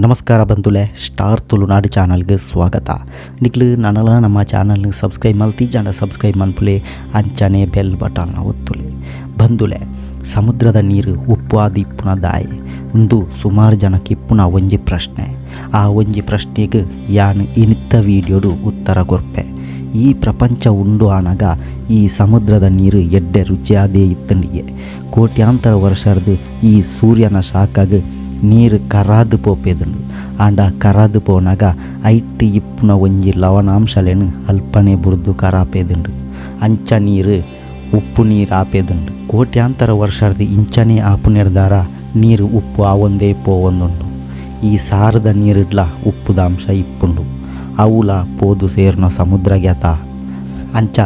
ನಮಸ್ಕಾರ ಬಂಧುಲೆ, ಸ್ಟಾರ್ ತುಳುನಾಡು ಚಾನಲ್ಗೆ ಸ್ವಾಗತ. ನಿಕ್ಲು ನನಲ ನಮ್ಮ ಚಾನಲ್ನ ಸಬ್ಸ್ಕ್ರೈಬ್ ಮಲ್ತಿಜ್ಜಂಡ ಸಬ್ಸ್ಕ್ರೈಬ್ ಮನ್ಪುಲೆ, ಅಂಚನೆ ಬೆಲ್ ಬಟನ್ ಒತ್ತುಲೆ. ಬಂಧುಲೆ, ಸಮುದ್ರದ ನೀರು ಉಪ್ಪು ಆದ್ ಇಪ್ಪುನ ದಾಯೆ? ಉಂದು ಸುಮಾರು ಜನಕ್ಕೆ ಇಪ್ಪುನ ಒಂಜಿ ಪ್ರಶ್ನೆ. ಆ ಒಂಜಿ ಪ್ರಶ್ನೆಗೆ ಯಾನ್ ಇನಿತ್ತ ವೀಡಿಯೋಡು ಉತ್ತರ ಕೊರ್ಪೆ. ಈ ಪ್ರಪಂಚ ಉಂಡು ಆನಗ ಈ ಸಮುದ್ರದ ನೀರು ಎಡ್ಡೆ ರುಚಿಯಾದೇ ಇತ್ತಂಡಿಗೆ. ಕೋಟ್ಯಾಂತರ ವರ್ಷರ್ದು ಈ ಸೂರ್ಯನ ಶಾಖಗ್ ನೀರು ಕರಾದು ಪೋಪೆದುಂಡು. ಆಂಡ ಕರಾದು ಪೋನಾಗ ಐಟ್ ಇಪ್ಪುನ ಒಂಜಿ ಲವಣಾಂಶಲೆನ್ ಅಲ್ಪನೆ ಬುರ್ದು ಕರಾಪೆದುಂಡು. ಅಂಚ ನೀರು ಉಪ್ಪು ನೀರು ಆಪೆದುಂಡು. ಕೋಟ್ಯಾಂತರ ವರ್ಷರ್ದು ಇಂಚನೆ ಆಪುನೆರ್ದಾರ ನೀರು ಉಪ್ಪು ಆವೊಂದೇ ಪೋವೊಂದುಂಡು. ಈ ಸಾರದ ನೀರಿಡ್ಲ ಉಪ್ಪುದ ಅಂಶ ಇಪ್ಪುಂಡು. ಅವುಲ ಪೋದು ಸೇರ್ನ ಸಮುದ್ರಗ್ಯಾತ. ಅಂಚ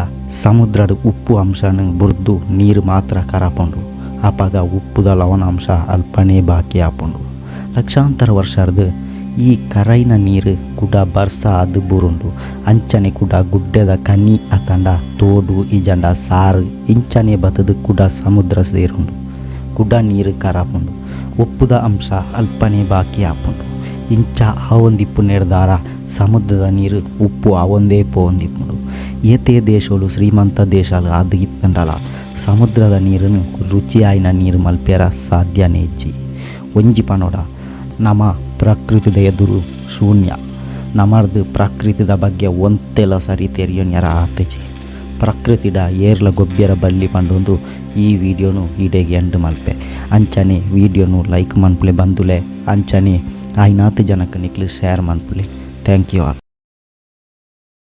ಸಮುದ್ರಡ್ ಉಪ್ಪು ಅಂಶನ ಬುರ್ದು ನೀರು ಮಾತ್ರ ಕರಾಪುಂಡು. ಆಪಗ ಉಪ್ಪುದ ಲವಣಾಂಶ ಅಲ್ಪನೆ ಬಾಕಿ ಆಪುಂಡು. ಲಕ್ಷಾಂತರ ವರ್ಷರ್ದು ಈ ಕರೈನ ನೀರು ಕುಡ ಬರ್ಸ ಆದ್ ಬೂರುಂಡು. ಅಂಚನೆ ಕುಡ ಗುಡ್ಡೆದ ಕನಿ ಅತಂಡ ತೋಡು ಇಜಂಡ ಸಾರು ಇಂಚನೆ ಬತ್ತದು ಕುಡ ಸಮುದ್ರ ಸೇರುಂಡು. ಕುಡ ನೀರು ಕರಾಪುಂಡು. ಉಪ್ಪುದ ಅಂಶ ಅಲ್ಪನೆ ಬಾಕಿ ಆಪುಂಡು. ಇಂಚ ಆವೊಂದಿಪ್ಪು ನೆರ್ದಾರ ಸಮುದ್ರದ ನೀರು ಉಪ್ಪು ಆವೊಂದೇ ಪೋವೊಂದಿಪ್ಪುಂಡು. ಏತೇ ದೇಶೋಲು ಶ್ರೀಮಂತ ದೇಶಾಲು ಆದ್ ಇತ್ತಂಡಲ ಸಮುದ್ರದ ನೀರನ್ನು ರುಚಿಯಾಯಿನ ನೀರು ಮಲ್ಪೆರ ಸಾಧ್ಯನೇ ಇಜ್ಜಿ. ಒಂಜಿ ಪನೋಡ, ನಮ ಪ್ರಕೃತಿದ ಎದುರು ಶೂನ್ಯ. ನಮರ್ದು ಪ್ರಕೃತಿದ ಬಗ್ಗೆ ಒಂತೆಲ ಸರಿ ತೆರಿಯೊನ್ಯರ ಆತಜಿ. ಪ್ರಕೃತಿಡ ಏರ್ಲ ಗೊಬ್ಬ್ಯರ ಬಲ್ಲಿ ಪಂಡೊಂದು ಈ ವಿಡಿಯೋನು ಈಡೆಗೆ ಎಂಡ್ ಮಲ್ಪೆ. ಅಂಚನೆ ವಿಡಿಯೋನು ಲೈಕ್ ಮನ್ಪುಲೆ ಬಂಧುಲೆ. ಅಂಚನೆ ಆಯ್ನಾತ್ ಜನಕ್ಕೆ ನಿಕ್ಲು ಶೇರ್ ಮನ್ಪುಲೆ. Thank you all.